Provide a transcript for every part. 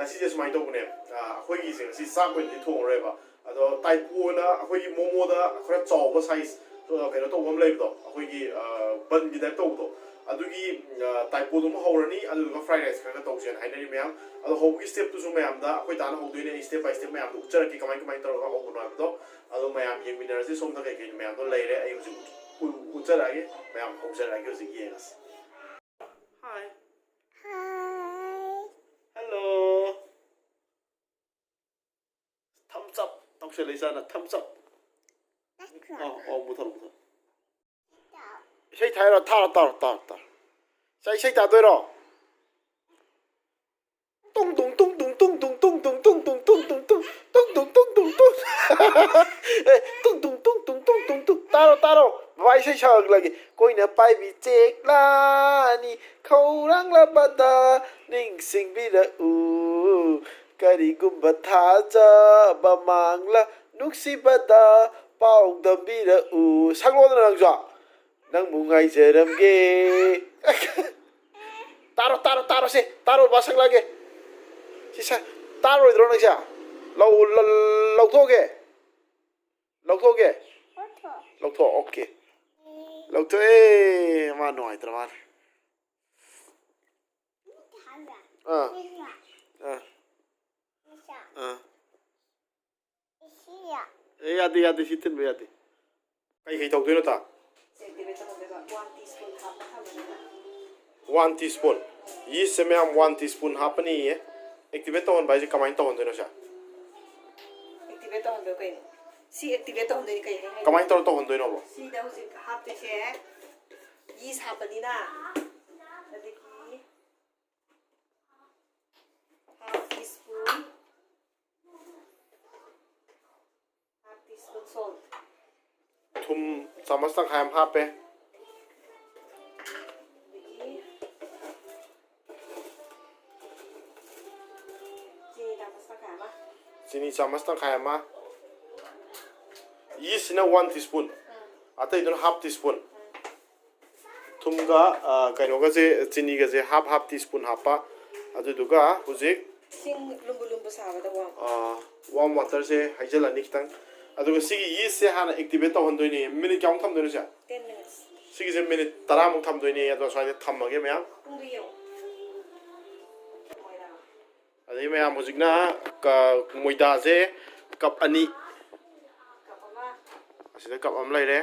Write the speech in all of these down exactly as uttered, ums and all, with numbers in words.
ꯉꯁꯤꯁꯦ ꯁꯨꯃꯥꯏꯅ ꯇꯧꯕꯅꯦ꯫ ꯑ, ꯑꯩꯈꯣꯏꯒꯤꯁꯦ ꯉꯁꯤ ꯆꯥꯛ ꯑꯣꯏꯅꯗꯤ ꯊꯣꯡꯉꯔꯣꯏꯕ꯫ ꯑꯗꯣ ꯇꯥꯏꯄꯣꯅ ꯑꯩꯈꯣꯏꯒꯤ ꯃꯣꯃꯣꯗ ꯈꯔ ꯆꯥꯎꯕ ꯁꯥꯏꯖ, ꯑ, ꯀꯩꯅꯣ ꯇꯧꯕ ꯑꯃ ꯂꯩꯕꯗꯣ, ꯑꯩꯈꯣꯏꯒꯤ, ꯑ, ꯕꯟꯒꯤ ꯇꯥꯏꯞ ꯇꯧꯕꯗꯣ, ꯑꯗꯨꯒꯤ, ꯑ, ꯇꯥꯏꯄꯣꯗꯨꯃ ꯍꯧꯔꯅꯤ꯫ ꯑꯗꯨꯗꯨꯒ ꯐ꯭ꯔꯥꯏ ꯔꯥꯏꯁ ꯈꯔꯒ ꯇꯧꯁꯦꯅ ꯍꯥꯏꯅꯔꯤ ꯃꯌꯥꯝ꯫ ꯑꯗꯣ ꯍꯧꯕꯒꯤ ꯁ꯭ꯇꯦꯞꯇꯨꯁꯨ ꯃꯌꯥꯝꯗ ꯑꯩꯈꯣꯏ ꯗꯥꯅ ꯍꯧꯗꯣꯏꯅꯦ꯫ ꯑꯩ ꯁ꯭ꯇꯦꯞ ꯕꯥꯏ ꯁ꯭ꯇꯦꯞ ꯃꯌꯥꯝꯗꯣ ꯎꯠꯆꯔꯛꯀꯦ, ꯀꯃꯥꯏ ꯀꯃꯥꯏꯅ ꯇꯧꯔꯒ ꯍꯧꯕꯅꯣ ꯍꯥꯏꯕꯗꯣ꯫ ꯑꯗꯣ ꯃꯌꯥꯝ ꯌꯦꯡꯃꯤꯟꯅꯔꯁꯤ꯫ ꯁꯣꯝꯗ ꯀꯩꯀꯩ ꯃꯌꯥꯝꯗꯣ ꯂꯩꯔꯦ, ꯑꯩ ꯍꯧꯖꯤꯛ ꯎ-, ꯎꯠꯆꯔꯛꯑꯒꯦ꯫ ꯃꯌꯥꯝ ꯍꯧꯖꯔꯛꯑꯒꯦ, ꯍꯧꯖꯤꯛ ꯌꯦꯡꯉꯁꯤ꯫ Hi. Hi. Hello. Thumbs up ꯇꯧꯁꯜꯂꯦ ꯏꯆꯥꯅ, ꯊꯝꯁ ꯑꯞ꯫ ꯅꯠꯇ꯭ꯔꯣ? ꯑꯧ, ꯑꯧ, ꯃꯨꯊꯠꯂꯣ, ꯃꯨꯊꯠꯂꯣ꯫ ꯏꯁꯩ ꯊꯥꯏꯔꯣ? ꯊꯥꯔꯣ, ꯊꯥꯔꯣ, ꯊꯥꯔꯣ, ꯊꯥꯔꯣ꯫ ꯏꯆꯥ, ꯏꯁꯩ ꯇꯥꯗꯣꯏꯔꯣ? ꯇꯨꯡ, ꯇꯨꯡ, ꯇꯨꯡ, ꯇꯨꯡ, ꯇꯨꯡ, ꯇꯨꯡ, ꯇꯨꯡ, ꯇꯨꯡ, ꯇꯨꯡ, ꯇꯨꯡ, ꯇꯨꯡ, ꯇꯨꯡ, ꯇꯨꯡ, ꯇꯨꯡ, ꯇꯨꯡ, ꯇꯨꯡ, ꯇꯨꯡ꯫ ꯑꯦ, ꯇꯨꯡ, ꯇꯨꯡ, ꯇꯨꯡ, ꯇꯨꯡ, ꯇꯨꯡ, ꯇꯨꯡ, ꯇꯨꯡ꯫ ꯇꯥꯔꯣ, ꯇꯥꯔꯣ꯫ ꯕꯕꯥ ꯏꯁꯩ ꯁꯛꯂꯒꯦ꯫ ꯀꯣꯏꯅ ꯄꯥꯏꯕꯤ ꯆꯦꯛꯂꯥꯅꯤ ꯈꯧꯔꯥꯡꯂꯕꯗ ꯅꯤꯡꯁꯤꯡꯕꯤꯔꯛꯎ꯫ ꯀꯔꯤꯒꯨꯝꯕ ꯊꯥꯖꯕ ꯃꯥꯡꯂ ꯅꯨꯡꯁꯤꯕꯗ ꯄꯥꯎꯗꯝꯕꯤꯔꯛꯎ꯫ ꯁꯛꯂꯣꯗꯅ ꯅꯪꯁꯨ꯫ ꯅꯪꯕꯨ ꯉꯥꯏꯖꯔꯝꯒꯦ꯫ ꯇꯥꯔꯣ, ꯇꯥꯔꯣ, ꯇꯥꯔꯣ ꯁꯦ꯫ ꯇꯥꯔꯣ, ꯕꯥ ꯁꯛꯂꯛꯑꯒꯦ꯫ ꯁꯤ ꯁꯛ-, ꯇꯥꯔꯣꯏꯗ꯭ꯔꯣ ꯅꯪꯁꯦ? ꯂꯧ-, ꯂ-, ꯂꯧꯊꯣꯛꯑꯒꯦ? ꯂꯧꯊꯣꯛꯑꯒꯦ? ꯂꯧꯊꯣꯛ꯫ ꯂꯧꯊꯣꯛ, ꯑꯣꯀꯦ꯫ ꯂꯧꯊꯣꯛꯑꯦ꯫ ꯃꯥ ꯅꯨꯡꯉꯥꯏꯇ꯭ꯔ ꯃꯥꯜꯂꯦ꯫ ꯑꯥ꯫ ꯑꯥ꯫ ꯑꯥ꯫ ꯑꯦ, ꯌꯥꯗꯦ, ꯌꯥꯗꯦ, ꯁꯤ ꯊꯤꯟꯕ ꯌꯥꯗꯦ꯫ ꯀꯩ ꯀꯩ ꯇꯧꯗꯣꯏꯅꯣ, ꯇꯥ? ꯁꯦ activate ꯇꯧꯍꯟꯗꯣꯏꯕ, one teaspoon ꯍꯥꯞꯄ ꯊꯝꯕꯅꯤꯅ꯫ One teaspoon꯫ Yeast ꯁꯦ ꯃꯌꯥꯝ one teaspoon ꯍꯥꯞꯄꯅꯤꯌꯦ꯫ Activate ꯇꯧꯍꯟꯕ ꯍꯥꯏꯁꯦ ꯀꯃꯥꯏꯅ ꯇꯧꯍꯟꯗꯣꯏꯅꯣ, ꯁꯦ? Activate ꯇꯧꯍꯟꯗꯣꯏ ꯀꯩꯅꯣ? ꯁꯤ activate ꯇꯧꯍꯟꯗꯣꯏꯅꯤ ꯀꯩꯅꯣ ꯍꯥꯏꯁꯦ꯫ ꯀꯃꯥꯏꯅ ꯇꯧꯔ ꯇꯧꯍꯟꯗꯣꯏꯅꯣꯕ? ꯁꯤꯗ ꯍꯧꯖꯤꯛ ꯍꯥꯞꯇꯣꯏꯁꯦ yeast ꯍꯥꯞꯄꯅꯤꯅ, ꯑꯗꯒꯤ half teaspoon, half teaspoon salt꯫ ꯊꯨꯝ ꯆꯥꯃꯁ ꯇꯪꯈꯥꯏ ꯑꯃ ꯍꯥꯞꯄꯦ꯫ ꯑꯗꯒꯤ ꯆꯤꯅꯤ ꯆꯥꯃꯁ ꯇꯪꯈꯥꯏ ꯑꯃ꯫ ꯆꯤꯅꯤ ꯆꯥꯃꯁ ꯇꯪꯈꯥꯏ ꯑꯃ꯫ Yeast ꯁꯤꯅ one teaspoon꯫ ꯎꯝ꯫ ꯑꯇꯩꯗꯨꯅ half teaspoon꯫ ꯎꯝ꯫ ꯊꯨꯝꯒ, ꯑ, ꯀꯩꯅꯣꯒꯁꯦ, ꯆꯤꯅꯤꯒꯁꯦ half, half teaspoon ꯍꯥꯞꯄ꯫ ꯑꯗꯨꯗꯨꯒ ꯍꯧꯖꯤꯛ ꯏꯁꯤꯡ ꯂꯨꯝꯕꯨ ꯂꯨꯝꯕꯨ ꯁꯥꯕꯗ warm. ꯋꯥꯔꯝ ꯋꯥꯇꯔꯁꯦ ꯍꯩꯖꯤꯜꯂꯅꯤ ꯈꯤꯇꯪ꯫ ꯑꯗꯨꯒ ꯁꯤꯒꯤ ꯌꯤꯁꯁꯦ ꯍꯥꯟꯅ ꯑꯦꯛꯇꯤꯚꯦꯠ ꯇꯧꯍꯟꯗꯣꯏꯅꯦ꯫ ꯃꯤꯅꯤꯠ ꯀꯌꯥꯃꯨꯛ ꯊꯝꯗꯣꯏꯅꯣ ꯁꯦ? Ten minutes. ꯁꯤꯒꯤꯁꯦ ꯃꯤꯅꯤꯠ ꯇꯔꯥꯃꯨꯛ ꯊꯝꯗꯣꯏꯅꯦ꯫ ꯑꯗꯣ ꯁ꯭ꯋꯥꯏꯗ ꯊꯝꯃꯒꯦ ꯃꯌꯥꯝ꯫ ꯄꯨꯡꯗꯨ ꯌꯦꯡꯉꯣ꯫ ꯃꯣꯏꯗ ꯑꯗꯩ ꯃꯌꯥꯝ ꯍꯧꯖꯤꯛꯅ ꯀ- ꯃꯣꯏꯗꯥꯁꯦ ꯀꯞ ꯑꯅꯤ, cup ꯑꯃ. ꯑꯁꯤꯗ ꯀꯞ ꯑꯃ ꯂꯩꯔꯦ꯫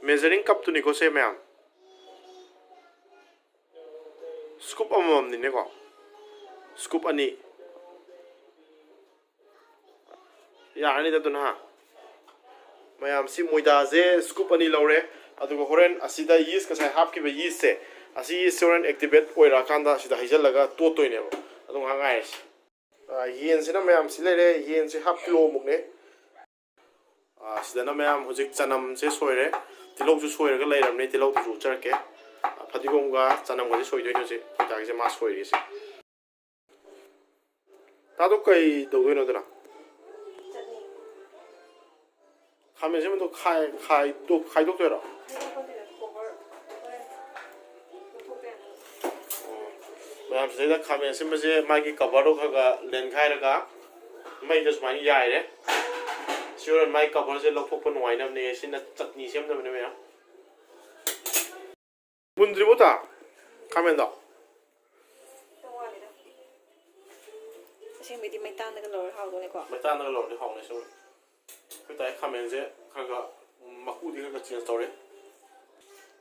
ꯃꯦꯖꯔꯤꯡ ꯀꯞꯇꯨꯅꯤꯀꯣ ꯁꯦ ꯃꯌꯥꯝ꯫ ꯁ꯭ꯀꯨꯞ ꯑꯃꯃꯝꯅꯤꯅꯦꯀꯣ꯫ ꯁ꯭ꯀꯨꯞ ꯑꯅꯤ꯫ ꯌꯥꯔꯅꯤꯗ ꯑꯗꯨꯅ ꯍꯥ꯫ ꯃꯌꯥꯝꯁꯤ ꯃꯣꯏꯗꯥꯁꯦ ꯁ꯭ꯀꯨꯞ ꯑꯅꯤ ꯂꯧꯔꯦ꯫ ꯑꯗꯨꯒ ꯍꯣꯔꯦꯟ ꯑꯁꯤꯗ ꯌꯤꯁ, ꯉꯁꯥꯏ ꯍꯥꯞꯈꯤꯕ ꯌꯤꯁꯁꯦ, ꯑꯁꯤ ꯌꯤꯁꯁꯦ ꯍꯣꯔꯦꯟ ꯑꯦꯛꯇꯤꯚꯦꯠ ꯑꯣꯏꯔꯛꯑꯀꯥꯟꯗ ꯑꯁꯤꯗ ꯍꯩꯖꯤꯜꯂꯒ ꯇꯣꯠꯇꯣꯏꯅꯦꯕ꯫ ꯑꯗꯨ ꯉꯥꯏꯍꯥꯛ ꯉꯥꯏꯔꯁꯤ꯫ ꯑ, ꯌꯦꯟꯁꯤꯅ ꯃꯌꯥꯝ ꯁꯤ ꯂꯩꯔꯦ꯫ ꯌꯦꯟꯁꯤ ꯍꯥꯞ ꯀꯤꯂꯣꯃꯨꯛꯅꯦ꯫ ꯑ, ꯁꯤꯗꯅ ꯃꯌꯥꯝ ꯍꯧꯖꯤꯛ ꯆꯅꯝꯁꯦ ꯁꯣꯏꯔꯦ꯫ ꯇꯤꯜꯍꯧꯁꯨ ꯁꯣꯏꯔꯒ ꯂꯩꯔꯕꯅꯦ꯫ ꯇꯤꯜꯍꯧꯗꯨꯁꯨ ꯎꯠꯆꯔꯛꯀꯦ꯫ ꯑ, ꯐꯗꯤꯒꯣꯝꯒ ꯆꯅꯝꯒꯁꯦ ꯁꯣꯏꯗꯣꯏꯅꯦ ꯍꯧꯖꯤꯛ꯫ ꯑꯩꯈꯣꯏ ꯗꯥꯒꯤꯁꯦ ꯃꯥ ꯁꯣꯏꯔꯤꯁꯦ꯫ ꯇꯥꯗꯣ ꯀꯩ ꯇꯧꯗꯣꯏꯅꯣ ꯑꯗꯨꯅ? ꯆꯠꯅꯤ. ꯈꯥꯃꯦꯟ ꯑꯁꯤꯟꯕꯗꯣ ꯈꯥꯏ-, ꯈꯥꯏꯗꯣꯛ-, ꯈꯥꯏꯗꯣꯛꯇꯣꯏꯔꯣ? ꯍꯥꯏꯗꯤ ꯑꯩꯈꯣꯏ ꯀꯩꯅꯣ cover ꯍꯣꯔꯦꯟ ꯂꯧꯊꯣꯛꯄ ꯌꯥꯅꯕ. ꯑꯣ꯫ ꯃꯌꯥꯝ ꯁꯤꯗꯩꯗ ꯈꯥꯃꯦꯟ ꯑꯁꯤꯟꯕꯁꯦ ꯃꯥꯒꯤ ꯀꯕꯔꯗꯣ ꯈꯔ ꯈꯔ ꯂꯦꯟꯈꯥꯏꯔꯒ ꯃꯩꯗ ꯁꯨꯃꯥꯏꯅ ꯌꯥꯏꯔꯦ꯫ ꯁꯤ ꯍꯣꯔꯦꯟ ꯃꯥꯒꯤ ꯀꯕꯔꯁꯦ ꯂꯧꯊꯣꯛꯄ ꯅꯨꯡꯉꯥꯏꯅꯕꯅꯦ꯫ ꯁꯤꯅ ꯆꯠꯅꯤ ꯁꯦꯝꯅꯕꯅꯦ ꯃꯌꯥꯝ꯫ ꯃꯨꯟꯗ꯭ꯔꯤꯕꯣ ꯇꯥ? ꯈꯥꯃꯦꯟꯗꯣ? ꯈꯤꯇꯪ ꯋꯥꯠꯂꯤꯗ. ꯑꯁꯦꯡꯕꯩꯗꯤ ꯃꯩꯇꯥꯟꯗꯒ ꯂꯧꯔ ꯍꯥꯎꯗꯣꯏꯅꯦꯀꯣ. ꯃꯩꯇꯥꯟꯗꯒ ꯂꯧꯔꯗꯤ ꯍꯥꯎꯅꯤ ꯁꯨꯝ꯫ ꯑꯩꯈꯣꯏ ꯇꯥꯏ ꯈꯥꯃꯦꯟꯁꯦ ꯈꯔ ꯈꯔ ꯃꯀꯨꯗꯤ ꯈꯔ ꯈꯔ ꯆꯦꯟꯖ ꯇꯧꯔꯦ꯫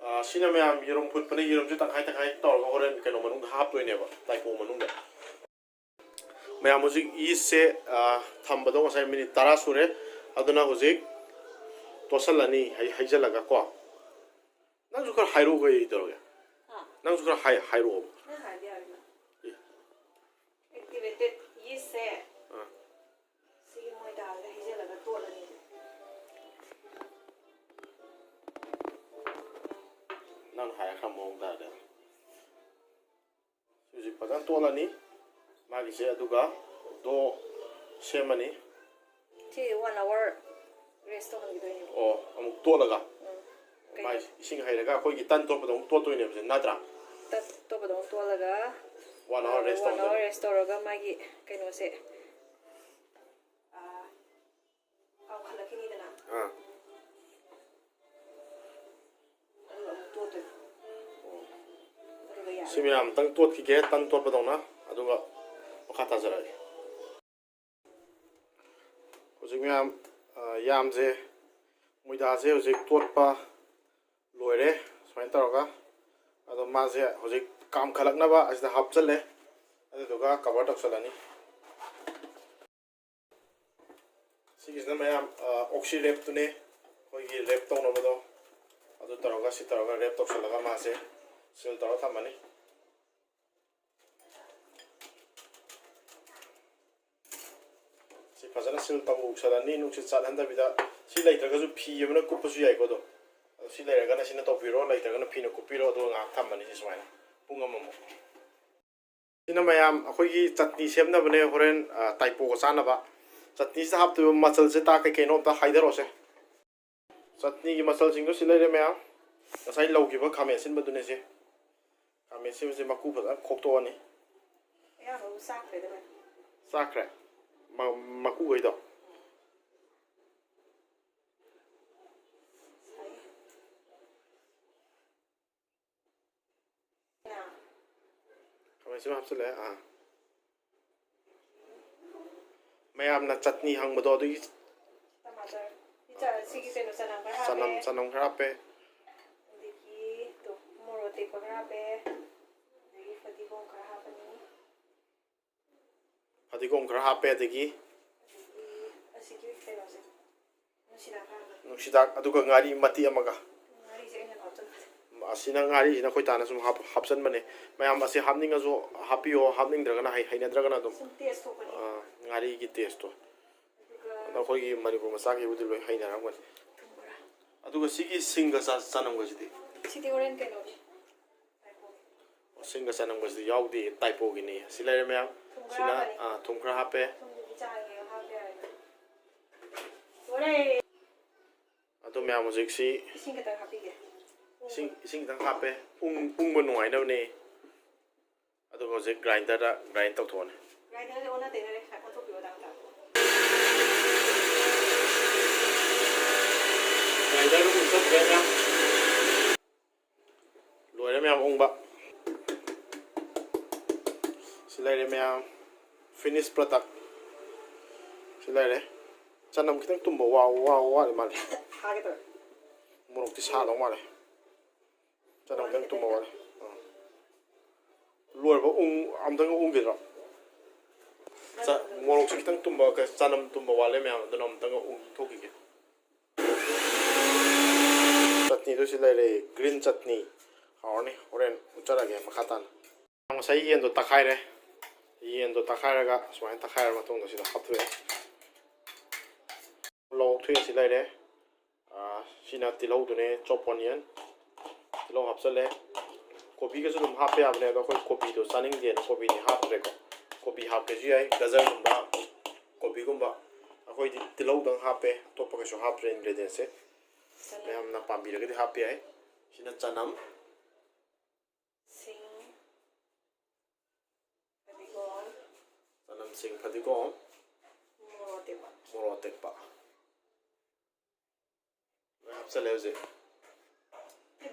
ꯑꯥ, ꯁꯤꯅ ꯃꯌꯥꯝ ꯌꯦꯔꯨꯝ ꯐꯨꯠꯄꯅꯦ꯫ ꯌꯦꯔꯨꯝꯁꯦ ꯇꯪꯈꯥꯏ ꯇꯪꯈꯥꯏ ꯇꯧꯔꯒ ꯍꯣꯔꯦꯟ ꯀꯩꯅꯣ ꯃꯅꯨꯡꯗ ꯍꯥꯞꯇꯣꯏꯅꯦꯕ, ꯇꯥꯏꯀꯣ ꯃꯅꯨꯡꯗ꯫ ꯃꯌꯥꯝ ꯍꯧꯖꯤꯛ ꯌꯤꯁꯁꯦ, ꯑꯥ, ꯊꯝꯕꯗꯣ ꯉꯁꯥꯏ ꯃꯤꯅꯤꯠ ꯇꯔꯥ ꯁꯨꯔꯦ꯫ ꯑꯗꯨꯅ ꯍꯧꯖꯤꯛ ꯇꯣꯠꯁꯜꯂꯅꯤ ꯍꯩ-, ꯍꯩꯖꯤꯜꯂꯒ ꯀꯣ꯫ ꯅꯪꯁꯨ ꯈꯔ ꯍꯥꯏꯔꯛꯑꯣ ꯀꯩ ꯇꯧꯔꯒꯦ? ꯍꯥ? ꯅꯪꯁꯨ ꯈꯔ ꯍꯥꯏ-, ꯍꯥꯏꯔꯛꯑꯣꯕ꯫ ꯅꯪ ꯍꯥꯏꯔꯗꯤ ꯌꯥꯔꯦꯅ. ꯑꯦ꯫ Activated yeast ꯁꯦ ꯑꯥ꯫ ꯁꯤꯒꯤ ꯃꯣꯏꯗꯥꯁꯦ ꯍꯩꯖꯤꯜꯂꯒ ꯇꯣꯠꯂꯅꯤ. ꯅꯪ ꯍꯥꯏꯔꯛꯈ꯭ꯔ ꯃꯑꯣꯡ ꯇꯥꯔꯦ꯫ ꯍꯧꯖꯤꯛ ꯐꯖꯅ ꯇꯣꯠꯂꯅꯤ ꯃꯥꯒꯤꯁꯦ, ꯑꯗꯨꯒ ꯗꯣ ꯁꯦꯝꯃꯅꯤ꯫ ꯁꯤ one hour rest ꯇꯧꯍꯟꯈꯤꯗꯣꯏꯅꯦꯕ. ꯑꯣ, ꯑꯃꯨꯛ ꯇꯣꯠꯂꯒ ꯎꯝ. ꯀꯩ- ꯃꯥꯏ ꯏꯁꯤꯡ ꯍꯩꯔꯒ ꯑꯩꯈꯣꯏꯒꯤ ꯇꯟ ꯇꯣꯠꯄꯗ ꯑꯃꯨꯛ ꯇꯣꯠꯇꯣꯏꯅꯦꯕ ꯁꯤ, ꯅꯠꯇ꯭ꯔꯥ? ꯇꯣꯠꯄꯗꯧꯅ ꯇꯣꯠꯂꯒ ꯋꯥꯟ ꯑꯋꯥꯔ ꯔꯦꯁ ꯋꯥꯟ ꯇꯧꯗꯣꯏꯕ꯫ ꯑꯋꯥꯔ ꯔꯦꯁ ꯇꯧꯔꯒ ꯃꯥꯒꯤ ꯀꯩꯅꯣꯁꯦ, ꯑꯥ, ꯀꯥꯝꯈꯠꯂꯛꯈꯤꯅꯤꯗꯅ꯫ ꯑꯥ꯫ ꯑꯗꯨꯒ ꯑꯃꯨꯛ ꯇꯣꯠꯇꯣꯏꯕ꯫ ꯑꯗꯨꯒ ꯌꯥꯔꯦ꯫ ꯁꯤ ꯃꯌꯥꯝ ꯑꯝꯇꯪ ꯇꯣꯠꯈꯤꯒꯦ, ꯇꯟ ꯇꯣꯠꯄꯗꯧꯅ, ꯑꯗꯨꯒ ꯃꯈꯥ ꯇꯥꯖꯔꯛꯑꯒꯦ꯫ ꯍꯧꯖꯤꯛ ꯃꯌꯥꯝ, ꯑ, ꯌꯥꯝꯁꯦ, ꯃꯣꯏꯗꯥꯁꯦ ꯍꯧꯖꯤꯛ ꯇꯣꯠꯄ ꯂꯣꯏꯔꯦ꯫ ꯁꯨꯃꯥꯏꯅ ꯇꯧꯔꯒ, ꯑꯗꯣ ꯃꯥꯁꯦ ꯍꯧꯖꯤꯛ ꯀꯥꯝꯈꯠꯂꯛꯅꯕ ꯑꯁꯤꯗ ꯍꯥꯞꯆꯜꯂꯦ꯫ ꯑꯗꯨꯗꯨꯒ ꯀꯚꯔ ꯇꯧꯁꯜꯂꯅꯤ꯫ ꯁꯤꯒꯤꯁꯤꯅ ꯃꯌꯥꯝ, ꯑ, ꯑꯣꯛꯁꯤ ꯔꯦꯞꯇꯨꯅꯦ, ꯑꯩꯈꯣꯏꯒꯤ ꯔꯦꯞ ꯇꯧꯅꯕꯗꯣ꯫ ꯑꯗꯨ ꯇꯧꯔꯒ, ꯁꯤ ꯇꯧꯔꯒ ꯔꯦꯞ ꯇꯧꯁꯜꯂꯒ ꯃꯥꯁꯦ ꯁꯤꯜ ꯇꯧꯔ ꯊꯝꯃꯅꯤ꯫ ꯁꯤ ꯐꯖꯅ ꯁꯤꯜ ꯇꯧꯁꯜꯂꯅꯤ, ꯅꯨꯡꯁꯤꯠ ꯆꯠꯍꯟꯗꯕꯤꯗ꯫ ꯁꯤ ꯂꯩꯇ꯭ꯔꯒꯁꯨ ꯐꯤ ꯑꯃꯅ ꯀꯨꯞꯄꯁꯨ ꯌꯥꯏꯀꯣ꯫ ꯑꯗꯣ, ꯑꯗꯣ ꯁꯤ ꯂꯩꯔꯒꯅ ꯁꯤꯅ ꯇꯧꯕꯤꯔꯣ, ꯂꯩꯇ꯭ꯔꯒꯅ ꯐꯤꯅ ꯀꯨꯞꯄꯤꯔꯣ, ꯑꯗꯨꯒ ꯉꯥꯏꯍꯥꯛ ꯊꯝꯃꯅꯤ ꯁꯤ ꯁꯨꯃꯥꯏꯅ ꯄꯨꯡ ꯑꯃꯃꯨꯛ꯫ ꯁꯤꯅ ꯃꯌꯥꯝ ꯑꯩꯈꯣꯏꯒꯤ ꯆꯠꯅꯤ ꯁꯦꯝꯅꯕꯅꯦ ꯍꯣꯔꯦꯟ, ꯑ, ꯇꯥꯏꯄꯣꯒ ꯆꯥꯅꯕ꯫ ꯆꯠꯅꯤꯁꯤꯗ ꯍꯥꯞꯇꯣꯏꯕ ꯃꯆꯜꯁꯦ ꯇꯥ ꯀꯩ ꯀꯩꯅꯣ ꯑꯝꯇ ꯍꯥꯏꯗꯔꯛꯑꯣꯁꯦ꯫ ꯆꯠꯅꯤꯒꯤ ꯃꯆꯜꯁꯤꯡꯗꯣ ꯁꯤ ꯂꯩꯔꯦ ꯃꯌꯥꯝ꯫ ꯉꯁꯥꯏ ꯂꯧꯈꯤꯕ ꯈꯥꯃꯦꯟ ꯑꯁꯤꯟꯕꯗꯨꯅꯦ ꯁꯦ꯫ ꯈꯥꯃꯦꯟ ꯑꯁꯤꯟꯕꯁꯦ ꯃꯀꯨ ꯐꯖꯅ ꯈꯣꯛꯇꯣꯛꯑꯅꯤ꯫ ꯑꯌꯥꯝꯕꯕꯨ ꯆꯥꯈ꯭ꯔꯦꯗ ꯂꯣꯏꯅ꯫ ꯆꯥꯈ꯭ꯔꯦ? ꯃ-, ꯃꯀꯨꯈꯩꯗꯣ? ꯁꯥꯏ꯫ ꯈꯥꯃꯦꯟ ꯑꯁꯤꯟꯕ ꯍꯥꯞꯆꯤꯜꯂꯦ, ꯑꯥ꯫ ꯃꯌꯥꯝꯅ ꯆꯠꯅꯤ ꯍꯪꯕꯗꯣ ꯑꯗꯨꯒꯤ ꯇꯃꯥꯇꯔ꯫ ꯁꯤ ꯆ-, ꯁꯤꯒꯤ ꯀꯩꯅꯣ ꯆꯅꯝ ꯈꯔ ꯍꯥꯞꯄꯦ꯫ ꯆꯅꯝ, ꯆꯅꯝ ꯈꯔ ꯍꯥꯞꯄꯦ꯫ ꯑꯗꯒꯤ ꯇꯣ-, ꯃꯣꯔꯣꯛ ꯑꯇꯦꯛꯄ ꯈꯔ ꯍꯥꯞꯄꯦ꯫ ꯑꯗꯒꯤ ꯐꯗꯤꯒꯣꯝ ꯈꯔ ꯍꯥꯞꯄꯅꯤ꯫ ꯐꯗꯤꯒꯣꯝ ꯈꯔ ꯍꯥꯞꯄꯦ, ꯑꯗꯒꯤ ꯑꯗꯒꯤ ꯑꯁꯤꯒꯤ ꯀꯩꯅꯣꯁꯦ, ꯅꯨꯡꯁꯤꯗꯥꯛ ꯈꯔ ꯍꯥꯞꯄꯦ꯫ ꯅꯨꯡꯁꯤꯗꯥꯛ, ꯑꯗꯨꯒ ꯉꯥꯔꯤ ꯃꯇꯦꯛ ꯑꯃꯒ꯫ ꯉꯥꯔꯤꯁꯦ ꯑꯩꯅ ꯍꯥꯞꯆꯟꯕꯅꯦ꯫ ꯑꯁꯤꯅ ꯉꯥꯔꯤꯁꯤꯅ ꯑꯩꯈꯣꯏ ꯇꯥꯅ ꯁꯨꯝ ꯍꯥꯞ-, ꯍꯥꯞꯆꯟꯕꯅꯦ꯫ ꯃꯌꯥꯝ ꯑꯁꯤ ꯍꯥꯞꯅꯤꯡꯉꯁꯨ ꯍꯥꯞꯄꯤꯌꯣ, ꯍꯥꯞꯅꯤꯡꯗ꯭ꯔꯒꯅ ꯍꯩ-, ꯍꯩꯅꯗ꯭ꯔꯒꯅ ꯑꯗꯨꯝ, ꯁꯨꯝ ꯇꯦꯁ ꯊꯣꯛꯄꯅꯤ꯫ ꯑꯥ, ꯉꯥꯔꯤꯒꯤ ꯇꯦꯁꯇꯣ꯫ ꯑꯗꯨꯒ ꯑꯗꯣ ꯑꯩꯈꯣꯏꯒꯤ ꯃꯅꯤꯄꯨꯔ ꯃꯆꯥꯈꯩꯕꯨꯗꯤ ꯂꯣꯏ ꯍꯩꯅꯔꯝꯒꯅꯤ꯫ ꯊꯨꯝ ꯈꯔ꯫ ꯑꯗꯨꯒ ꯁꯤꯒꯤ ꯁꯤꯡꯒ ꯆ-, ꯆꯅꯝꯒꯁꯤꯗꯤ? ꯁꯤꯗꯤ ꯍꯣꯔꯦꯟ ꯀꯩꯅꯣꯒꯤ꯫ ꯁꯤꯡꯒ ꯆꯅꯝꯒꯁꯤꯗꯤ ꯌꯥꯎꯗꯦ, ꯇꯥꯏꯄꯣꯒꯤꯅꯤ꯫ ꯁꯤ ꯂꯩꯔꯦ ꯃꯌꯥꯝ꯫ ꯊꯨꯝ ꯈꯔ ꯁꯤꯅ, ꯍꯥꯞꯄꯅꯤ꯫ ꯑꯥ, ꯊꯨꯝ ꯈꯔ ꯍꯥꯞꯄꯦ꯫ ꯊꯨꯝꯗꯨꯗꯤ ꯆꯥꯡ ꯌꯦꯡꯉ ꯍꯥꯞꯄ ꯌꯥꯔꯦ꯫ ꯂꯣꯏꯔꯦ꯫ ꯑꯗꯣ ꯃꯌꯥꯝ ꯍꯧꯖꯤꯛꯁꯤ ꯏꯁꯤꯡ ꯈꯤꯇꯪ ꯍꯥꯞꯄꯤꯒꯦ꯫ ꯏꯁꯤꯡ ꯏꯁꯤꯡ ꯈꯤꯇꯪ ꯍꯥꯞꯄꯦ꯫ ꯎꯪ ꯎꯪꯕ ꯅꯨꯡꯉꯥꯏꯅꯕꯅꯦ꯫ ꯑꯗꯨꯒ ꯍꯧꯖꯤꯛ ꯒ꯭ꯔꯥꯏꯟꯗꯔꯗ ꯒ꯭ꯔꯥꯏꯟ ꯇꯧꯊꯣꯛꯑꯅꯤ꯫ ꯒ꯭ꯔꯥꯏꯟꯗꯔꯁꯦ ꯑꯣꯟꯅ ꯇꯩꯅꯔꯦ, ꯑꯣꯟꯊꯣꯛꯄꯤꯌꯣ ꯇꯥꯃꯣ꯫ ꯒ꯭ꯔꯥꯏꯟꯗꯔꯗ ꯑꯃꯨꯛ ꯆꯠꯈ꯭ꯔꯦ ꯃꯌꯥꯝ꯫ ꯂꯣꯏꯔꯦ ꯃꯌꯥꯝ ꯎꯪꯕ꯫ ꯁꯤ ꯂꯩꯔꯦ ꯃꯌꯥꯝ꯫ Finished product꯫ ꯁꯤ ꯂꯩꯔꯦ꯫ ꯆꯅꯝ ꯈꯤꯇꯪ ꯇꯨꯝꯕ ꯋꯥ ꯋꯥ ꯋꯥꯠꯂꯤ ꯃꯥꯜꯂꯦ꯫ ꯐꯥꯒꯦ ꯇꯧꯔꯦ꯫ ꯃꯣꯔꯣꯛꯇꯤ ꯁꯥꯗꯧ ꯃꯥꯜꯂꯦ꯫ ꯆꯅꯝ ꯈꯤꯇꯪ ꯇꯨꯝꯕ ꯋꯥꯠꯂꯦ꯫ ꯑꯥ꯫ ꯂꯣꯏꯔꯕ ꯎꯪ-, ꯑꯝꯇꯪ ꯎꯪꯈꯤꯗ꯭ꯔꯣ? ꯆ-, ꯃꯣꯔꯣꯛꯁꯨ ꯈꯤꯇꯪ ꯇꯨꯝꯕ, ꯀ-, ꯆꯅꯝ ꯇꯨꯝꯕ ꯋꯥꯠꯂꯦ ꯃꯌꯥꯝ, ꯑꯗꯨꯅ ꯑꯝꯇꯪ ꯎꯪꯊꯣꯛꯈꯤꯒꯦ꯫ ꯆꯠꯅꯤꯗꯨ ꯁꯤ ꯂꯩꯔꯦ, green ꯆꯠꯅꯤ꯫ ꯍꯥꯎꯔꯅꯤ, ꯍꯣꯔꯦꯟ ꯎꯠꯆꯔꯒꯦ ꯃꯈꯥ ꯇꯥꯅ꯫ ꯉꯁꯥꯏ ꯌꯦꯟꯗꯣ ꯇꯛꯈꯥꯏꯔꯦ꯫ ꯌꯦꯟꯗꯣ ꯇꯛꯈꯥꯏꯔꯒ ꯁꯨꯃꯥꯏꯅ ꯇꯛꯈꯥꯏꯔ ꯃꯇꯨꯡꯗ ꯁꯤꯗ ꯍꯥꯞꯇꯣꯛꯑꯦ꯫ ꯂꯧꯊꯣꯛꯑꯦ, ꯁꯤ ꯂꯩꯔꯦ꯫ ꯑꯥ, ꯁꯤꯅ ꯇꯤꯜꯍꯧꯗꯨꯅꯦ, chop onion꯫ ꯇꯤꯜꯍꯧ ꯍꯥꯞꯆꯜꯂꯦ꯫ ꯀꯣꯕꯤꯒꯁꯨ ꯑꯗꯨꯝ ꯍꯥꯞꯄ ꯌꯥꯕꯅꯦ, ꯑꯗꯣ ꯑꯩꯈꯣꯏ ꯀꯣꯕꯤꯗꯣ ꯆꯥꯅꯤꯡꯗꯦꯅ ꯀꯣꯕꯤꯗꯤ ꯍꯥꯞꯇ꯭ꯔꯦꯀꯣ꯫ ꯀꯣꯕꯤ ꯍꯥꯞꯀꯦꯁꯨ ꯌꯥꯏ, ꯒꯖꯔꯒꯨꯝꯕ, ꯀꯣꯕꯤꯒꯨꯝꯕ꯫ ꯑꯩꯈꯣꯏꯗꯤ ꯇꯤꯜꯍꯧꯗꯪ ꯍꯥꯞꯄꯦ, ꯑꯇꯣꯞꯄ ꯀꯩꯁꯨ ꯍꯥꯞꯇ꯭ꯔꯦ ingredients ꯁꯦ꯫ ꯆꯅꯝ꯫ ꯃꯌꯥꯝꯅ ꯄꯥꯝꯕꯤꯔꯒꯗꯤ ꯍꯥꯞꯄ ꯌꯥꯏ꯫ ꯁꯤꯅ ꯆꯅꯝ꯫ ꯁꯤꯡ꯫ ꯐꯗꯤꯒꯣꯝ꯫ ꯆꯅꯝ, ꯁꯤꯡ, ꯐꯗꯤꯒꯣꯝ꯫ ꯃꯣꯔꯣꯛ ꯑꯇꯦꯛꯄ꯫ ꯃꯣꯔꯣꯛ ꯑꯇꯦꯛꯄ꯫ ꯂꯣꯏ ꯍꯥꯞꯆꯜꯂꯦ ꯍꯧꯖꯤꯛ꯫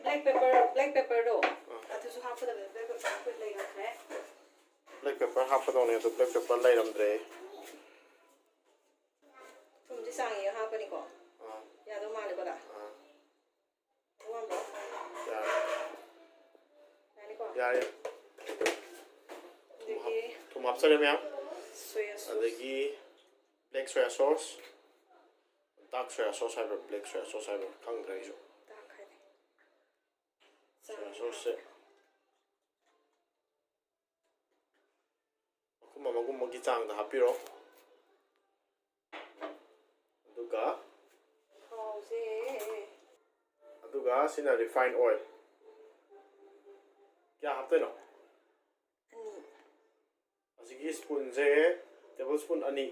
Black pepper, black pepper ꯗꯣ, ꯑꯥ꯫ ꯑꯗꯨꯁꯨ ꯍꯥꯞꯀꯗꯕꯅꯦ꯫ Black pepper ꯑꯩꯈꯣꯏ ꯂꯩꯔꯝꯗ꯭ꯔꯦ꯫ Black pepper ꯍꯥꯞꯀꯗꯧꯅꯦ, ꯑꯗꯣ black pepper ꯂꯩꯔꯝꯗ꯭ꯔꯦ꯫ ꯊꯨꯝꯁꯦ ꯆꯥꯡ ꯌꯦꯡꯉ ꯍꯥꯞꯀꯅꯤꯀꯣ꯫ ꯑꯥ꯫ ꯌꯥꯗꯧ ꯃꯥꯜꯂꯦꯀꯣ, ꯗꯥ? ꯑꯥ꯫ ꯊꯨꯝ ꯍꯥꯞꯄ꯭ꯔꯣ? ꯌꯥꯔꯦ꯫ ꯌꯥꯅꯤꯀꯣ? ꯌꯥꯔꯦ꯫ ꯑꯗꯒꯤ ꯊꯨꯝ ꯍꯥꯞꯆꯔꯦ ꯃꯌꯥꯝ꯫ Soya sauce꯫ ꯑꯗꯒꯤ black soya sauce꯫ Dark soya sauce ꯍꯥꯏꯕ꯭ꯔꯥ, black soya sauce ꯍꯥꯏꯕ꯭ꯔꯥ, ꯈꯪꯗ꯭ꯔꯦ ꯑꯩꯁꯨ꯫ Dark ꯍꯥꯏꯗꯤ꯫ Soya sauce ꯁꯦ ꯃꯈꯨꯝ ꯑꯃꯒꯨꯝꯕꯒꯤ ꯆꯥꯡꯗ ꯍꯥꯞꯄꯤꯔꯣ꯫ ꯑꯗꯨꯒ ꯊꯥꯎꯁꯦ꯫ ꯑꯗꯨꯒ ꯁꯤꯅ refined oil꯫ ꯀꯌꯥ ꯍꯥꯞꯇꯣꯏꯅꯣ? ꯑꯅꯤ꯫ ꯑꯁꯤꯒꯤ spoon ꯁꯦ table spoon ꯑꯅꯤ꯫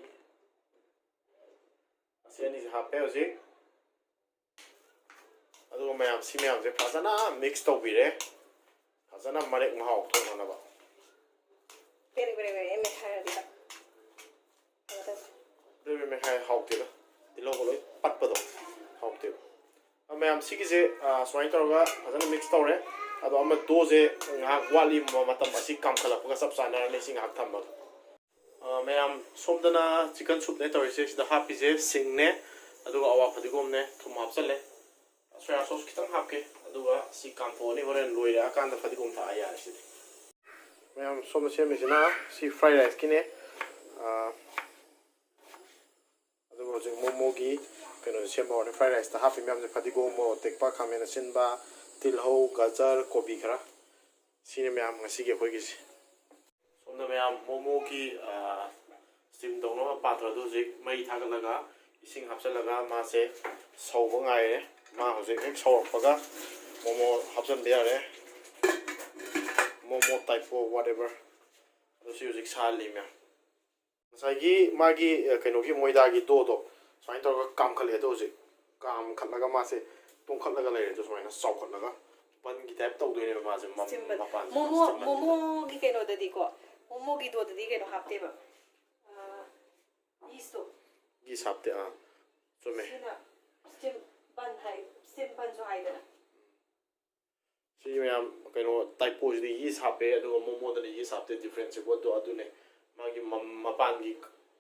ꯑꯁꯤ ꯑꯅꯤꯁꯦ ꯍꯥꯞꯄꯦ ꯍꯧꯖꯤꯛ꯫ ꯑꯗꯨꯒ ꯃꯌꯥꯝ, ꯁꯤ ꯃꯌꯥꯝꯁꯦ ꯐꯖꯅ mix ꯇꯧꯕꯤꯔꯦ, ꯐꯖꯅ ꯃꯔꯦꯛ ꯃꯍꯥꯎ ꯊꯣꯛꯅꯅꯕ꯫ ꯕꯦꯔꯦ ꯕꯦꯔꯦ ꯕꯦꯔꯦ ꯃꯦꯠꯈꯥꯏꯔꯗꯤ ꯐꯒꯗꯕ꯫ ꯕꯦꯔꯦ ꯕꯦꯔꯦ ꯃꯦꯠꯈꯥꯏ ꯍꯥꯎꯇꯦꯗ, ꯇꯤꯜꯍꯧꯒ ꯂꯣꯏ ꯄꯠꯄꯗꯣ ꯍꯥꯎꯇꯦꯕ꯫ ꯑ, ꯃꯌꯥꯝ, ꯁꯤꯒꯤꯁꯦ, ꯑ, ꯁꯨꯃꯥꯏꯅ ꯇꯧꯔꯒ ꯐꯖꯅ mix ꯇꯧꯔꯦ꯫ ꯑꯗꯣ ꯑꯃ ꯗꯣꯁꯦ ꯉꯥꯏꯍꯥꯛ ꯋꯥꯠꯂꯤ, ꯃꯇꯝ ꯑꯁꯤ ꯀꯥꯝꯈꯠꯂꯛꯄꯒ ꯆꯞ ꯆꯥꯟꯅꯔꯅꯤ꯫ ꯁꯤ ꯉꯥꯏꯍꯥꯛ ꯊꯝꯃꯒ꯫ ꯑ, ꯃꯌꯥꯝ, ꯁꯣꯝꯗꯅ chicken soupꯅꯦ ꯇꯧꯔꯤꯁꯦ꯫ ꯁꯤꯗ ꯍꯥꯞꯄꯤꯁꯦ ꯁꯤꯡꯅꯦ, ꯑꯗꯨꯒ ꯑꯋꯥ ꯐꯗꯤꯒꯣꯝꯅꯦ, ꯊꯨꯝ ꯍꯥꯞꯆꯜꯂꯦ꯫ Soya sauce ꯈꯤꯇꯪ ꯍꯥꯞꯀꯦ, ꯑꯗꯨꯒ ꯁꯤ ꯀꯥꯝꯊꯣꯛꯑꯅꯤ꯫ ꯍꯣꯔꯦꯟ ꯂꯣꯏꯔꯛꯑꯀꯥꯟꯗ ꯐꯗꯤꯒꯣꯝ ꯊꯥꯛꯑ ꯌꯥꯔꯦ ꯁꯤꯗꯤ꯫ ꯃꯌꯥꯝ, ꯁꯣꯝꯗ ꯁꯦꯝꯃꯤꯁꯤꯅ ꯁꯤ fried riceꯀꯤꯅꯦ꯫ ꯑ, ꯑꯗꯨꯒ ꯍꯧꯖꯤꯛ ꯃꯣꯃꯣꯒꯤ ꯀꯩꯅꯣꯁꯦ ꯁꯦꯝꯕ ꯍꯧꯔꯅꯤ꯫ Fried riceꯇ ꯍꯥꯞꯄꯤ ꯃꯌꯥꯝꯁꯦ ꯐꯗꯤꯒꯣꯝ, ꯃꯣꯔꯣꯛ ꯑꯇꯦꯛꯄ, ꯈꯥꯃꯦꯟ ꯑꯁꯤꯟꯕ, ꯇꯤꯜꯍꯧ, ꯒꯖꯔ, ꯀꯣꯕꯤ ꯈꯔ꯫ ꯁꯤꯅꯤ ꯃꯌꯥꯝ ꯉꯁꯤꯒꯤ ꯑꯩꯈꯣꯏꯒꯤꯁꯦ꯫ ꯁꯣꯝꯗ ꯃꯌꯥꯝ ꯃꯣꯃꯣꯒꯤ, ꯑ, steam ꯇꯧꯅꯕ ꯄꯥꯇ꯭ꯔꯗꯨ ꯍꯧꯖꯤꯛ ꯃꯩ ꯊꯥꯒꯠꯂꯒ ꯏꯁꯤꯡ ꯍꯥꯞꯆꯤꯜꯂꯒ ꯃꯥꯁꯦ ꯁꯧꯕ ꯉꯥꯏꯔꯦ꯫ ꯃꯥ ꯍꯧꯖꯤꯛ ꯍꯦꯛ ꯁꯧꯔꯛꯄꯒ ꯃꯣꯃꯣ ꯍꯥꯞꯆꯤꯟꯕ ꯌꯥꯔꯦ꯫ ꯃꯣꯃꯣ ꯇꯥꯏꯄꯣ whatever꯫ ꯑꯗꯨ ꯁꯤ ꯍꯧꯖꯤꯛ ꯁꯥꯍꯜꯂꯤ ꯃꯌꯥꯝ꯫ ꯉꯁꯥꯏꯒꯤ ꯃꯥꯒꯤ, ꯑ, ꯀꯩꯅꯣꯒꯤ ꯃꯣꯏꯗꯥꯒꯤ ꯗꯣꯗꯣ ꯁꯨꯃꯥꯏꯅ ꯇꯧꯔꯒ ꯀꯥꯝꯈꯠꯂꯦ꯫ ꯑꯗꯣ ꯍꯧꯖꯤꯛ ꯀꯥꯝꯈꯠꯂꯒ ꯃꯥꯁꯦ ꯇꯣꯡꯈꯠꯂꯒ ꯂꯩꯔꯦ꯫ ꯑꯗꯣ ꯁꯨꯃꯥꯏꯅ ꯆꯥꯎꯈꯠꯂꯒ ꯕꯟꯒꯤ type ꯇꯧꯗꯣꯏꯅꯦꯕ ꯃꯥꯁꯦ, ꯃ-, steam bun꯫ ꯃꯄꯥꯟꯁꯦ momo, steam bun꯫ ꯃꯣꯃꯣꯒꯤ ꯀꯩꯅꯣꯗꯗꯤꯀꯣ, ꯃꯣꯃꯣꯒꯤ ꯗꯣꯗꯗꯤ ꯀꯩꯅꯣ ꯍꯥꯞꯇꯦꯕ꯫ ꯑꯥ, yeastꯇꯣ꯫ Yeast ꯍꯥꯞꯇꯦ, ꯑꯥ, ꯆꯨꯝꯃꯦ꯫ ꯁꯤꯅ steam bun ꯍꯥꯏ, steam bunꯁꯨ ꯍꯥꯏꯗꯅ꯫ ꯁꯤ ꯃꯌꯥꯝ ꯀꯩꯅꯣ ꯇꯥꯏꯄꯣꯁꯤꯗꯤ yeast ꯍꯥꯞꯄꯦ, ꯑꯗꯨꯒ ꯃꯣꯃꯣꯗꯅ yeast ꯍꯥꯞꯇꯦ꯫ Differenceꯁꯦ ꯄꯣꯠꯇꯣ ꯑꯗꯨꯅꯦ꯫ ꯃꯥꯒꯤ ꯃ-, ꯃꯄꯥꯟꯒꯤ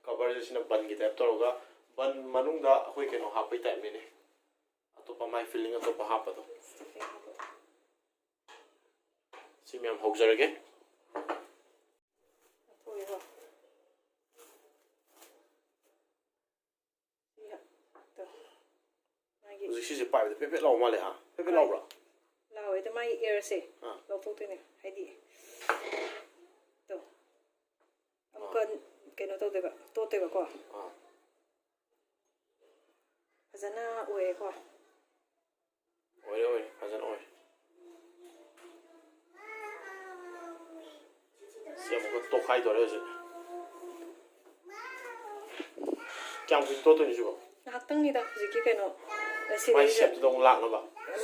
coverꯁꯦ ꯁꯤꯅ ꯕꯟꯒꯤ type ꯇꯧꯔꯒ, ꯕꯟ ꯃꯅꯨꯡꯗ ꯑꯩꯈꯣꯏ ꯀꯩꯅꯣ ꯍꯥꯞꯄꯩ typeꯅꯤꯅꯦ꯫ ꯑꯇꯣꯞꯄ ꯃꯥꯏ filling ꯑꯇꯣꯞꯄ ꯍꯥꯞꯄꯗꯣ꯫ ꯁꯤ ꯃꯌꯥꯝ ꯍꯧꯖꯔꯒꯦ꯫ ꯂꯧꯊꯣꯛꯑꯦꯀꯣ꯫ ꯁꯤ ꯍꯥ-, ꯇꯣ꯫ ꯃꯥꯒꯤ ꯍꯧꯖꯤꯛ ꯁꯤꯁꯦ ꯄꯥꯏꯕꯗ ꯄꯦꯠ ꯄꯦꯠ ꯂꯥꯎꯕ ꯃꯥꯜꯂꯦ, ꯍꯥ? ꯄꯦꯠ ꯄꯦꯠ ꯂꯥꯎꯕ꯭ꯔꯥ? ꯂꯥꯎꯋꯦ꯫ ꯑꯗꯣ ꯃꯥꯒꯤ airꯁꯦ ꯑꯥ꯫ ꯂꯧꯊꯣꯛꯇꯣꯏꯅꯦ꯫ ꯍꯥꯏꯗꯤ, ꯇꯣ꯫ ꯑꯃꯨꯛꯀ ꯑꯥ꯫ ꯀꯩꯅꯣ ꯇꯧꯗꯣꯏꯕ, ꯇꯣꯠꯇꯣꯏꯕꯀꯣ꯫ ꯑꯥ꯫ ꯐꯖꯅ ꯑꯣꯏꯔꯦꯀꯣ꯫ ꯑꯣꯏꯔꯦ, ꯑꯣꯏꯔꯦ, ꯐꯖꯅ ꯑꯣꯏꯔꯦ꯫ ꯁꯤ ꯑꯃꯨꯛꯀ ꯇꯣꯠꯈꯥꯏꯗꯣꯔꯦ ꯍꯧꯖꯤꯛ꯫ ꯀꯌꯥꯝ ꯀꯨꯏꯅ ꯇꯣꯠꯇꯣꯏꯅꯣ ꯁꯤꯕꯣ? ꯉꯥꯏꯍꯥꯛꯇꯪꯅꯤꯗ ꯍꯧꯖꯤꯛꯀꯤ ꯀꯩꯅꯣ, ꯃꯥꯏ ꯁꯤꯗꯩꯁꯤꯗ꯫ Shapeꯇꯨꯗ ꯑꯃꯨꯛ ꯂꯥꯛꯅꯕ?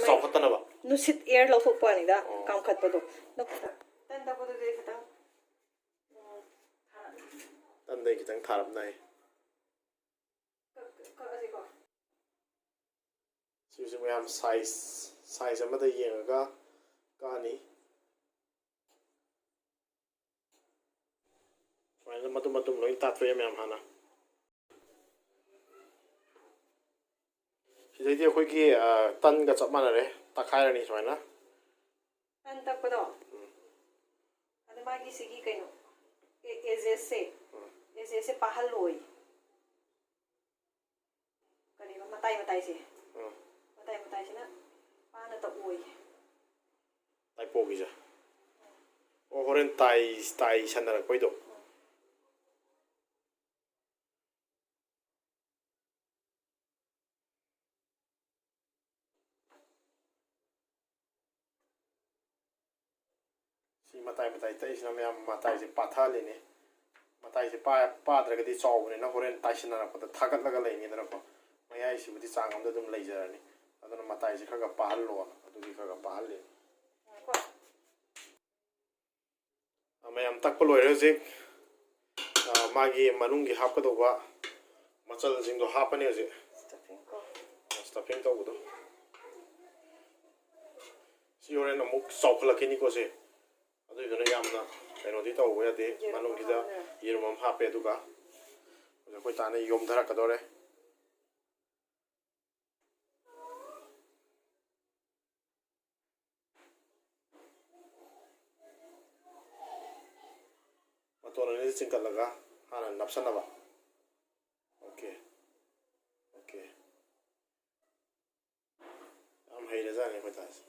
ꯆꯥꯎꯈꯠꯇꯅꯕ꯫ ꯅꯨꯡꯁꯤꯠ, air ꯂꯧꯊꯣꯛꯄ ꯋꯥꯅꯤꯗ, ꯑꯣ꯫ ꯀꯥꯝꯈꯠꯄꯗꯣ꯫ ꯇꯟ ꯇꯛꯄꯗꯨꯗꯤ ꯈꯤꯇꯪ, ꯎꯝ, ꯊꯥꯔꯛꯑꯣ꯫ ꯇꯟꯗꯩ ꯈꯤꯇꯪ ꯊꯥꯔꯞꯅꯩ꯫ ꯀꯛ-, ꯀꯛꯑꯁꯤꯀꯣ꯫ ꯁꯤꯁꯨ ꯃꯌꯥꯝ size, size ꯑꯃꯗ ꯌꯦꯡꯉꯒ ꯀꯛꯑꯅꯤ꯫ ꯁꯨꯃꯥꯏꯅ ꯃꯇꯨꯝ ꯃꯇꯨꯝ ꯂꯣꯏ ꯇꯥꯊꯣꯛꯑꯦ ꯃꯌꯥꯝ ꯍꯥꯟꯅ꯫ ꯁꯤꯗꯩꯗꯤ ꯑꯩꯈꯣꯏꯒꯤ, ꯑ, ꯇꯟꯒ ꯆꯞ ꯃꯥꯟꯅꯔꯦ, ꯇꯛꯈꯥꯏꯔꯅꯤ ꯁꯨꯃꯥꯏꯅ꯫ ꯇꯟ ꯇꯛꯄꯗꯣ? ꯎꯝ꯫ ꯑꯗ ꯃꯥꯒꯤ ꯁꯤꯒꯤ ꯀꯩꯅꯣ, ꯑꯦ-, edges ꯁꯦ, ꯎꯝ꯫ Edges ꯁꯦ ꯄꯥꯍꯜꯂꯣꯏ꯫ ꯀꯔꯤꯕ, ꯃꯇꯥꯏ ꯃꯇꯥꯏꯁꯦ? ꯎꯝ꯫ ꯃꯇꯥꯏ ꯃꯇꯥꯏꯁꯤꯅ ꯄꯥꯅ ꯇꯛꯑꯣꯏ꯫ ꯇꯥꯏꯄꯣꯒꯤꯁꯦ? ꯑꯣ, ꯍꯣꯔꯦꯟ ꯇꯥꯏ-, ꯇꯥꯏꯁꯟꯅꯔꯛꯄꯩꯗꯣ? ꯎꯝ꯫ ꯁꯤ ꯃꯇꯥꯏ ꯃꯇꯥꯏ ꯇꯛꯏꯁꯤꯅ ꯃꯌꯥꯝ ꯃꯇꯥꯏꯁꯦ ꯄꯥꯊꯍꯜꯂꯤꯅꯦ꯫ ꯃꯇꯥꯏꯁꯦ ꯄꯥ-, ꯄꯥꯗ꯭ꯔꯒꯗꯤ ꯆꯥꯎꯕꯅꯤꯅ ꯍꯣꯔꯦꯟ ꯇꯥꯏꯁꯤꯟꯅꯔꯛꯄꯗ ꯊꯥꯒꯠꯂꯒ ꯂꯩꯅꯤꯗꯅꯀꯣ꯫ ꯃꯌꯥꯏꯁꯤꯕꯨꯗꯤ ꯆꯥꯡ ꯑꯃꯗ ꯑꯗꯨꯝ ꯂꯩꯖꯔꯅꯤ꯫ ꯑꯗꯨꯅ ꯃꯇꯥꯏꯁꯦ ꯈꯔ ꯈꯔ ꯄꯥꯍꯜꯂꯣꯅ, ꯑꯗꯨꯒꯤ ꯈꯔ ꯈꯔ ꯄꯥꯍꯜꯂꯤꯅꯤ꯫ ꯑ, ꯃꯌꯥꯝ ꯇꯛꯄ ꯂꯣꯏꯔꯦ ꯍꯧꯖꯤꯛ꯫ ꯑ, ꯃꯥꯒꯤ ꯃꯅꯨꯡꯒꯤ ꯍꯥꯞꯀꯗꯧꯕ ꯃꯆꯜꯁꯤꯡꯗꯣ ꯍꯥꯞꯄꯅꯤ ꯍꯧꯖꯤꯛ꯫ Stuffing ꯀꯣ꯫ Stuffing ꯇꯧꯕꯗꯣ꯫ ꯁꯤ ꯍꯣꯔꯦꯟ ꯑꯃꯨꯛ ꯆꯥꯎꯈꯠꯂꯛꯈꯤꯅꯤꯀꯣ ꯁꯦ꯫ ꯑꯗꯨꯏꯗꯨꯅ ꯌꯥꯝꯅ ꯀꯩꯅꯣꯗꯤ ꯇꯧꯕ ꯌꯥꯗꯦ꯫ ꯌꯦꯔꯨꯝ ꯑꯃ ꯃꯅꯨꯡꯁꯤꯗ ꯍꯥꯞꯄꯦ꯫ ꯌꯦꯔꯨꯝ ꯑꯃ ꯍꯥꯞꯄꯦ, ꯑꯗꯨꯒ ꯑꯩꯈꯣꯏ ꯇꯥꯅ ꯌꯣꯝꯊꯔꯛꯀꯗꯧꯔꯦ꯫ ꯃꯇꯣꯟ ꯑꯅꯤꯗ ꯆꯤꯡꯈꯠꯂꯒ ꯍꯥꯟꯅ ꯅꯞꯁꯟꯅꯕ꯫ OK꯫ OK꯫ ꯌꯥꯝ ꯍꯩꯔꯖꯥꯠꯅꯤ ꯑꯩꯈꯣꯏ ꯇꯥꯁꯦ꯫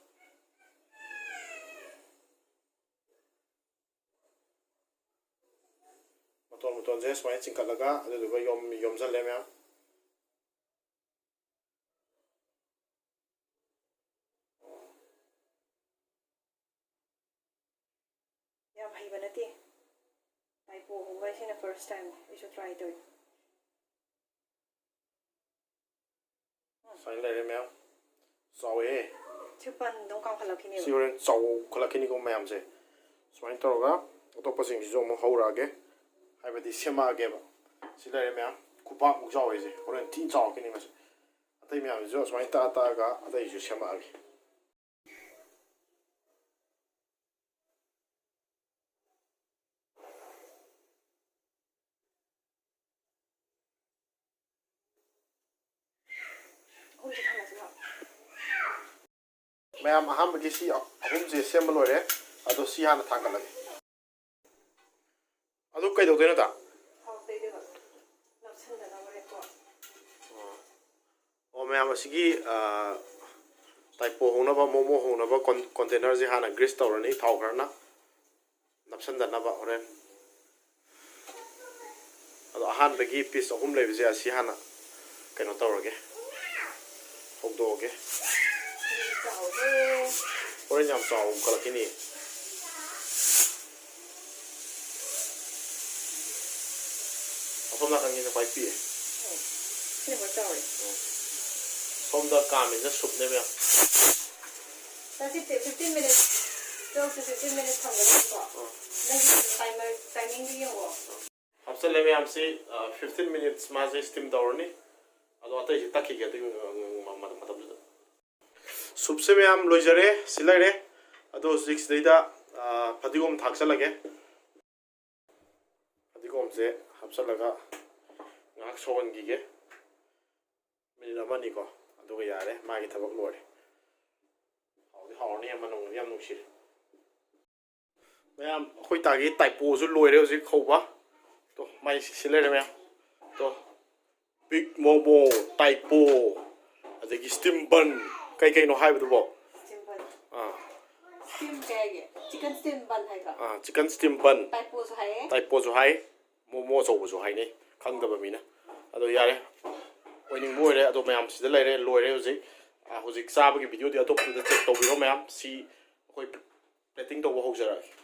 ꯃꯇꯣꯟ ꯃꯇꯣꯟꯁꯦ ꯁꯨꯃꯥꯏꯅ ꯆꯤꯡꯈꯠꯂꯒ ꯑꯗꯨꯗꯨꯒ ꯌꯣꯝ-, ꯌꯣꯝꯁꯜꯂꯦ ꯃꯌꯥꯝ꯫ ꯌꯥꯝ ꯍꯩꯕ ꯅꯠꯇꯦ꯫ ꯇꯥꯏꯄꯣ ꯍꯧꯕ ꯍꯥꯏꯁꯤꯅ first time꯫ ꯑꯩꯁꯨ try ꯇꯧꯏ꯫ ꯁꯨꯃꯥꯏꯅ ꯂꯩꯔꯦ ꯃꯌꯥꯝ꯫ ꯆꯥꯎꯋꯦꯍꯦ꯫ ꯁꯤ ꯄꯟ ꯑꯗꯨꯝ ꯀꯥꯝꯈꯠꯂꯛꯈꯤꯅꯦꯕ꯫ ꯁꯤ ꯍꯣꯔꯦꯟ ꯆꯥꯎꯈꯠꯂꯛꯈꯤꯅꯤꯀꯣ ꯃꯌꯥꯝꯁꯦ꯫ ꯁꯨꯃꯥꯏꯅ ꯇꯧꯔꯒ ꯑꯇꯣꯞꯄꯁꯤꯡꯁꯤꯁꯨ ꯑꯃꯨꯛ ꯍꯧꯔꯛꯑꯒꯦ, ꯍꯥꯏꯕꯗꯤ ꯁꯦꯝꯃꯛꯑꯒꯦꯕ꯫ ꯁꯤ ꯂꯩꯔꯦ ꯃꯌꯥꯝ, ꯈꯨꯕꯥꯛꯃꯨꯛ ꯆꯥꯎꯋꯤꯁꯦ, ꯍꯣꯔꯦꯟ ꯊꯤꯅ ꯆꯥꯎꯔꯛꯈꯤꯅꯤ ꯃꯁꯤ꯫ ꯑꯇꯩ ꯃꯌꯥꯝꯁꯤꯁꯨ ꯑꯁꯨꯃꯥꯏꯅ ꯇꯛꯑ ꯇꯛꯑꯒ ꯑꯇꯩꯁꯨ ꯁꯦꯝꯃꯛꯑꯒꯦ꯫ ꯃꯌꯥꯝ, ꯑꯍꯥꯟꯕꯒꯤ ꯁꯤ ꯑꯍꯨꯝꯁꯦ ꯁꯦꯝꯕ ꯂꯣꯏꯔꯦ꯫ ꯑꯗꯣ ꯁꯤ ꯍꯥꯟꯅ ꯊꯥꯡꯒꯠꯂꯒꯦ꯫ ꯑꯗꯨ ꯀꯩꯗꯧꯗꯣꯏꯅꯣ ꯇꯥ? ꯊꯥꯎ ꯇꯩꯗꯣꯏꯕ꯫ ꯅꯞꯁꯟꯗꯅꯕ ꯔꯦꯞꯇꯣ꯫ ꯑꯣ꯫ ꯑꯣ, ꯃꯌꯥꯝ, ꯑꯁꯤꯒꯤ, ꯑ, ꯇꯥꯏꯄꯣ ꯍꯧꯅꯕ, ꯃꯣꯃꯣ ꯍꯧꯅꯕ ꯀꯣꯟ-, ꯀꯣꯟꯇꯦꯅꯔꯁꯦ ꯍꯥꯟꯅ ꯒ꯭ꯔꯤꯁ ꯇꯧꯔꯅꯤ, ꯊꯥꯎ ꯈꯔꯅ ꯅꯞꯁꯟꯗꯅꯕ ꯍꯣꯔꯦꯟ꯫ ꯑꯗꯣ ꯑꯍꯥꯟꯕꯒꯤ ꯄꯤꯁ ꯑꯍꯨꯝ ꯂꯩꯕꯁꯦ ꯑꯁꯤ ꯍꯥꯟꯅ ꯀꯩꯅꯣ ꯇꯧꯔꯒꯦ, ꯍꯧꯗꯣꯛꯑꯒꯦ꯫ ꯍꯣꯔꯦꯟ ꯌꯥꯝ ꯆꯥꯎꯈꯠꯂꯛꯈꯤꯅꯤ꯫ ꯑꯁꯣꯝ ꯅꯥꯀꯟꯒꯤꯅ ꯈ꯭ꯋꯥꯏ ꯄꯤꯛꯑꯦ꯫ ꯁꯤꯅ ꯈ꯭ꯋꯥꯏ ꯆꯥꯎꯔꯦ꯫ ꯁꯣꯝꯗ ꯀꯥꯝꯃꯤꯁꯤꯅ ꯁꯨꯞꯅꯦ ꯃꯌꯥꯝ꯫ ꯁꯤ fifteen minute, twelve to fifteen minute ꯊꯝꯒꯗꯕꯀꯣ꯫ ꯑꯥ꯫ ꯅꯪꯒꯤ ꯇꯥꯏꯃꯔ, ꯇꯥꯏꯃꯤꯡꯗꯨ ꯌꯦꯡꯉꯣ꯫ ꯍꯥꯞꯆꯜꯂꯦ ꯃꯌꯥꯝꯁꯤ, ꯑ, ꯐꯤꯐꯇꯤꯟ ꯃꯤꯅꯤꯠꯁ ꯃꯥꯁꯦ ꯁ꯭ꯇꯤꯝ ꯇꯧꯔꯅꯤ꯫ ꯑꯗꯣ ꯑꯇꯩꯁꯤ ꯇꯛꯈꯤꯒꯦ ꯑꯗꯨꯒꯤ ꯃ-, ꯃ-, ꯃꯇꯝꯗꯨꯗ꯫ ꯁꯨꯞꯁꯦ ꯃꯌꯥꯝ ꯂꯣꯏꯖꯔꯦ, ꯁꯤ ꯂꯩꯔꯦ꯫ ꯑꯗꯣ ꯍꯧꯖꯤꯛ ꯁꯤꯗꯩꯗ, ꯑ, ꯐꯗꯤꯒꯣꯝ ꯊꯥꯛꯆꯜꯂꯒꯦ꯫ ꯐꯗꯤꯒꯣꯝꯁꯦ ꯍꯥꯞꯆꯜꯂꯒ ꯉꯥꯏꯍꯥꯛ ꯁꯧꯍꯟꯈꯤꯒꯦ꯫ ꯃꯤꯅꯤꯠ ꯑꯃꯅꯤꯀꯣ, ꯑꯗꯨꯒ ꯌꯥꯔꯦ, ꯃꯥꯒꯤ ꯊꯕꯛ ꯂꯣꯏꯔꯦ꯫ ꯍꯥꯎꯗꯤ ꯍꯥꯎꯔꯅꯤ, ꯃꯅꯝꯗꯤ ꯌꯥꯝ ꯅꯨꯡꯁꯤꯔꯦ꯫ ꯃꯌꯥꯝ, ꯑꯩꯈꯣꯏ ꯇꯥꯒꯤ ꯇꯥꯏꯄꯣꯁꯨ ꯂꯣꯏꯔꯦ ꯍꯧꯖꯤꯛ ꯍꯧꯕ꯫ ꯇꯣ, ꯃꯥꯏ ꯁꯤ, ꯁꯤ ꯂꯩꯔꯦ ꯃꯌꯥꯝ꯫ ꯇꯣ, ꯕꯤꯛ ꯃꯣꯃꯣ, ꯇꯥꯏꯄꯣ, ꯑꯗꯒꯤ ꯁ꯭ꯇꯤꯝ ꯕꯟ, ꯀꯩ ꯀꯩꯅꯣ ꯍꯥꯏꯕꯗꯨꯕꯣ? ꯁ꯭ꯇꯤꯝ ꯕꯟ꯫ ꯑꯥ꯫ ꯁ꯭ꯇꯤꯝ ꯀꯩ ꯍꯥꯏꯒꯦ? ꯆꯤꯀꯟ ꯁ꯭ꯇꯤꯝ ꯕꯟ ꯍꯥꯏꯕ? ꯑꯥ, ꯆꯤꯀꯟ ꯁ꯭ꯇꯤꯝ ꯕꯟ꯫ ꯇꯥꯏꯄꯣꯁꯨ ꯍꯥꯏꯌꯦ꯫ ꯇꯥꯏꯄꯣꯁꯨ ꯍꯥꯏ, ꯃꯣꯃꯣ ꯑꯆꯧꯕꯁꯨ ꯍꯥꯏꯅꯩ, ꯈꯪꯗꯕ ꯃꯤꯅ꯫ ꯑꯗꯣ ꯌꯥꯔꯦ, ꯑꯣꯏꯅꯤꯡꯕ ꯑꯣꯏꯔꯦ꯫ ꯑꯗꯣ ꯃꯌꯥꯝ ꯁꯤꯗ ꯂꯩꯔꯦ, ꯂꯣꯏꯔꯦ ꯍꯧꯖꯤꯛ꯫ ꯑꯥ, ꯍꯧꯖꯤꯛ ꯆꯥꯕꯒꯤ ꯚꯤꯗꯤꯑꯣꯗꯤ ꯑꯇꯣꯞꯄꯗ ꯆꯦꯛ ꯇꯧꯕꯤꯔꯣ ꯃꯌꯥꯝ꯫ ꯁꯤ ꯑꯩꯈꯣꯏ ꯄ꯭ꯂꯦꯇꯤꯡ ꯇꯧꯕ ꯍꯧꯖꯔꯛꯑꯒꯦ꯫